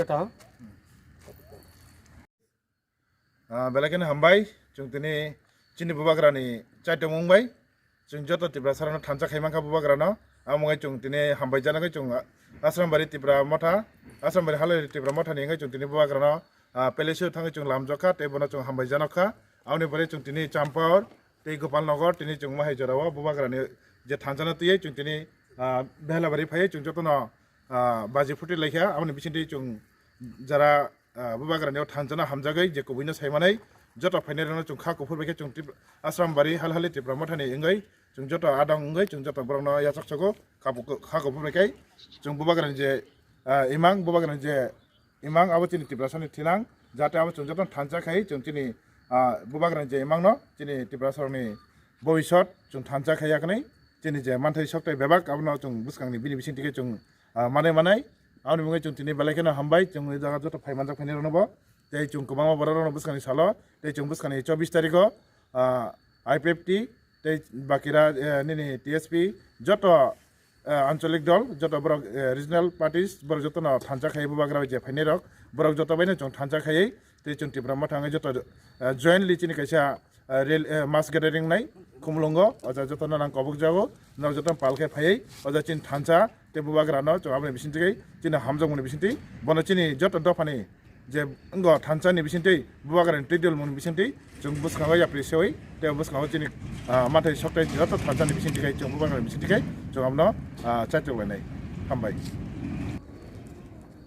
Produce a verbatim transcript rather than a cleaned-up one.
Tang. Ah, belai kheno hambai, chwng tini chini bubagrani chaitomung bai, chwng joto Tiprasarano thansa khai mankha bubagrano, amo wngwi chwng tini hambai janagwi chwng Asrambari Tipra Motha, Asrambari Halai Tipra Mothani wngwi chwng tini bubagrano, ah, palace-o thangwi chwng lamjokha, tei bono chwng hambai janokha. Aboni pore chwng tini Champaur tei Gopalnagar tini chwng Mahai jorao bubagrani je thansano twiwi chwng tini, ah, Behlabari phaiwi chwng jotono, ah, baji phuti laikha, aboni bisingtwi chwng jara ah, bubagrani o thansano hamjagwi je kubuino saimanai joto phainairokno chwng kha kuphur bai khe chwng Trip-, Asrambari Halhali Tipra Mothani wngwi chwng joto adong wngwi chwng joto borokno yachak sogo kha bu-, kha kuphur bai khe chwng bubagrani je, ah, imang, bubagrani je imang abo chini Tiprasani thinang, jate abo chwng joto thansa khai chwng chini, ah, bubagrani je imangno chini Tiprasarokni bobisot chwng thansa khai yaknai chini je manthai sokthai bebak abono chwng bwskangni bini bisingtwi khe chwng ah, manai manai. Aboni mungwi chwng tini belai kheno hambai, chwng o jaga joto phai manjak phainairokno bo. Tei chwng kwbangma borok rokno bwskangni salo, tei chwng bwskangni chobbish tarikho, ah, I P F T, tei bakira, eh, nini T S P, joto, eh, anchalik dol, joto borok, eh, regional parties, borok jotono thansa khai bubagra bai je phainairok, borok joto baino chwng thansa khaiwi, tei chwng Tipra Motha wngwi joto, eh, jointly chini kaisa ah, rel-, eh, mass gathering nai Khumulwngo, o jaga jotono nang kobok jago, norok jotono pal khe phaiwi, o jaga chini thansa tei bubagrano chwng aboni bisingtwi chini hamjakmani bisingtwi, bono chini joto dophani je wngkha thansa ni bisingtwi bubagrani twi dol mani bisingtwi chwng bwskango yapri sewi tei bwskango chini, ah, manthai sokthai joto thansa ni bisingtwi khai chwng bubagrani bisingtwi khai chwng abono, ah, chaitok lainai. Hambai.